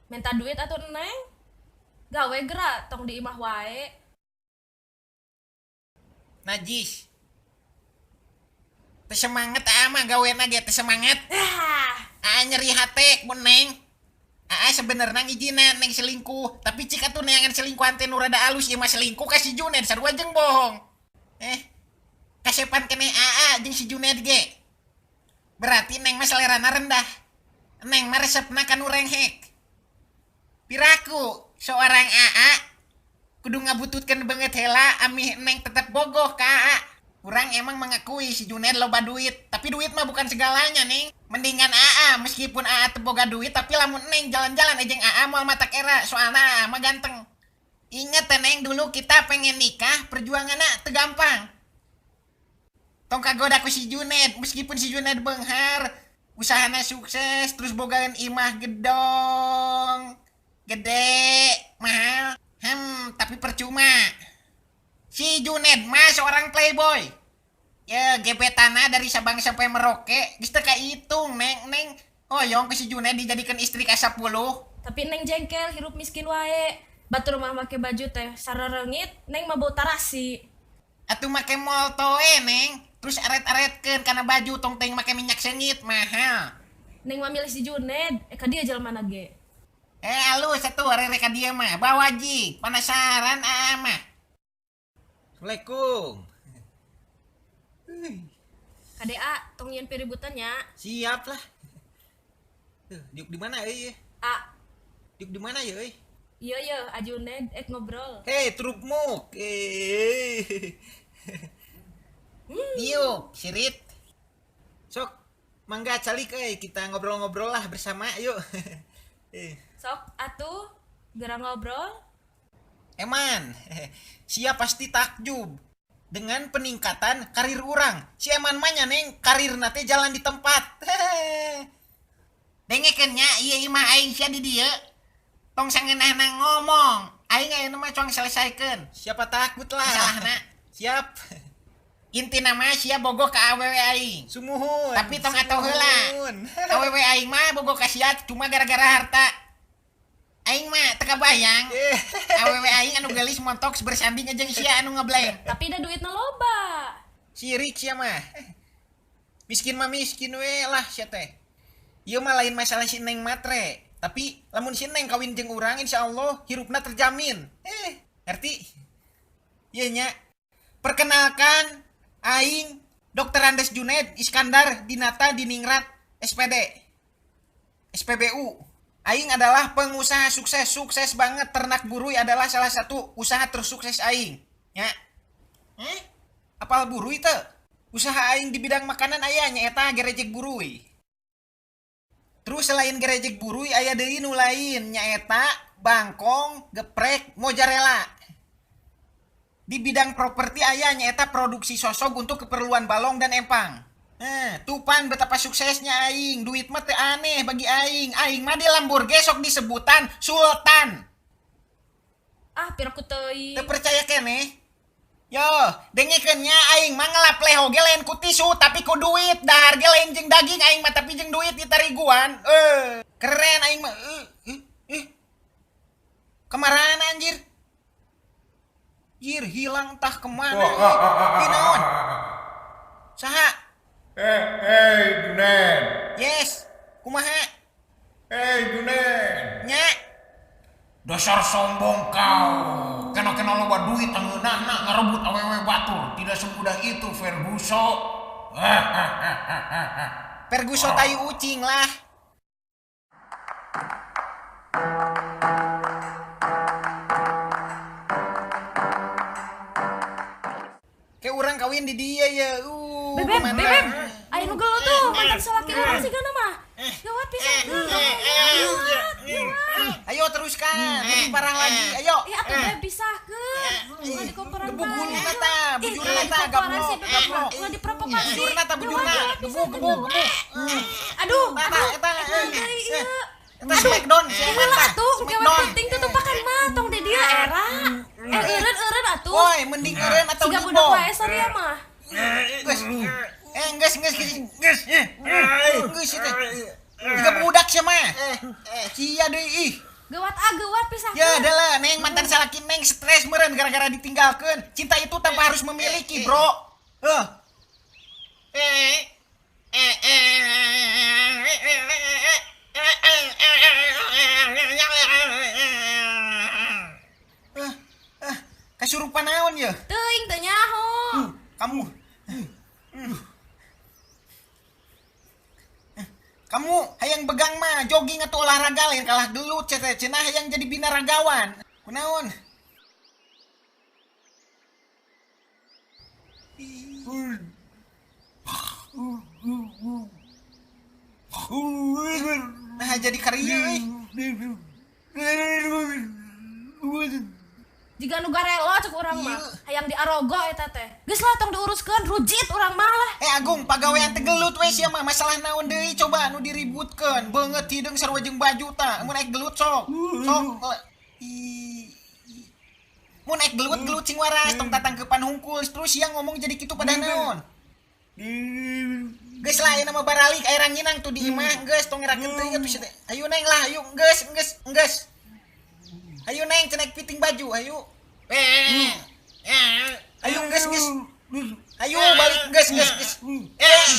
Minta duit atuh Neng. Gawe geura tong di imah wae. Najis. Teu semangat aa mah gawena ge teu semangat. Aa nyeri hate mun Neng. Aa sebenarnya ngijinan Neng selingkuh, tapi cik atuh neangan selingkuhan teh nu rada alus ieu mah selingkuh ka si Juned sarua jeung bohong. Kasepan keneh aa jeung si Juned ge. Berarti Neng mah selerana rendah. Neng mah resepna ka nu renghek. Piraku seorang aa kudu ngabututkeun beungeut heula amih Neng tetep bogoh ka aa. Urang emang mengakui si Juned loba duit, tapi duit mah bukan segalanya, Neng. Mendingan aa meskipun aa teu boga duit, tapi lamun Neng jalan-jalan jeung aa moal matak era, soalna aa mah ganteng. Ingat teh Neng, dulu kita pengen nikah, perjuanganna teu gampang. Tong kagoda ku si Juned, meskipun si Juned beunghar, usahana sukses, terus bogaeun imah gedong, gede, mahal. Tapi percuma. Si Juned mah seorang playboy. Ya, gebetana dari Sabang sampai Merauke, geus teu kahitung, Neng, Neng. Hoyong ke si Juned dijadikan istri ka 10. Tapi Neng jengkel hirup miskin wae. Batur mah make baju teh sarereungit, Neng mah bau tarasi. Atuh make molto we, Neng. Terus aret-aretkeun kana baju tong teuing make minyak seungit mahal. Neng mah milih si Juned, ka dieu jelema ge. Alus atuh rere ka dieu mah, bawa jig, penasaran aa mah. Assalamualaikum. KDA, tong nyieun piributan nya. Siap lah. Tuh, diuk di mana euy? A. Diuk di mana ya euy? Iya iya, Ajuned ek ngobrol. Hei, trukmuk. Diuk, sirit. Sok, mangga calik euy, kita ngobrol-ngobrol lah bersama yuk. Sok atuh, geura ngobrol. Eman, sia pasti takjub dengan peningkatan karir urang. Si Eman mah nya Neng, karirna teh jalan di tempat. Dengekeun nya ieu imah aing sia di dieu. Tong sangeunahna ngomong. Aing ayeuna mah cuang selesaikeun. Siapa takut lah. Masalahna. Siap. Intina mah sia bogoh ka awewe aing. Sumuhun. Tapi tong atoh heula. Awewe aing mah bogoh ka sia cuma gara-gara harta. Aing mah teu kabayang. Awewe aing anu geulis montok bersanding jeung sia anu ngebleng. Tapi da duitna loba. Sirik sia mah. Miskin mah miskin we lah sia teh. Ieu mah lain masalah si Neng matre, tapi lamun si Neng kawin jeung urang insyaallah hirupna terjamin. Ngerti? Ieu nya. Perkenalkan aing Dr. Andes Juned Iskandar Dinata Diningrat SPD SPBU. Aing adalah pengusaha sukses, sukses banget. Ternak buruy adalah salah satu usaha tersukses aing. Ya. Apal buruy teu? Usaha aing di bidang makanan aya nyaeta gerejek buruy. Terus selain gerejek buruy aya deui nu lain nyaeta bangkong, geprek, mozzarella. Di bidang properti aya nyaeta produksi sosok untuk keperluan balong dan empang. Nah, tupan betapa suksesnya aing, duit mah teu aneh bagi aing. Aing mah di lembur gesok disebutan sultan. Ah, piraku teuing. Teu percaya keneh? Yo, dengekeun nya aing mah ngelap leho ge lain ku tisu tapi ku duit. Dahar ge lain jeung daging aing mah tapi jeung duit ditariguan. Keren aing mah. Kemana anjir? Jir hilang entah kemana. Ih, naon? Saha? Hey, Juned. Yes, kumaha? Hey, Juned. Nya. Dasar sombong kau. Kena-kena loba duit tangeunahna ngarebut awewe batur. Tidak semudah itu, Ferguso. Ferguso tai ucing lah. Kayak urang kawin di dia ya. Bebeb, bebeb. Ayo nu geuleuh tuh, mantan salaki urang sigana mah. Gawat pisan. Ayo teruskan, lebih parah lagi. Ayo. Ya atuh beb pisahkeun. Ulah dikomporan Gebuk gulu tata, bujurna tata, gaplok, gaplok. Ulah diprovokasi. Bujurna ta, bujurna. Gebuk, gebuk, gebuk. Aduh, Tata, aduh. eta, Ieu. Eta smackdown, sia Heula mantap. atuh, gawe Smackdown. penting tuh tumpakan mah tong di dieu era. Eureun atuh. Woi, mending eureun atau Siga budak dibom. wae saria mah. Geus. Geus, geus, geus. Geus. Geus teh. Tiga budak sia mah. Sia deui ih. Ya adalah Neng mantan salaki Neng stres meureun gara-gara ditinggalkeun. Cinta itu tanpa harus memiliki, Bro. Heh. Kasurupan naon ya? Teuing teu nyaho. Kamu. Kamu hayang begang mah jogging atau olahraga lain kalah gelut cenah cenah hayang jadi binaragawan. Kunaon? Nah jadi karieu euy. Jiga nu garelo cek urang mah. Hayang diarogo eta teh. Geus lah tong diuruskeun rujit urang mah lah. Agung pagawean teh gelut we sia mah masalah naon deui coba nu diributkeun. Beungeut hideung sarua jeung baju tah. Mun aek gelut sok. Sok. Mun aek gelut gelut sing waras tong tatangkepan hungkul terus sia ngomong jadi kitu pada naon. Geus lah ayeuna mah baralik aya ranginang tuh di imah geus tong ngerakeun teuing atuh sia teh. Ayo Neng lah ayo geus geus geus. Ayo Neng cenek piting baju ayo. Ayo geus geus. Ayo balik geus geus geus.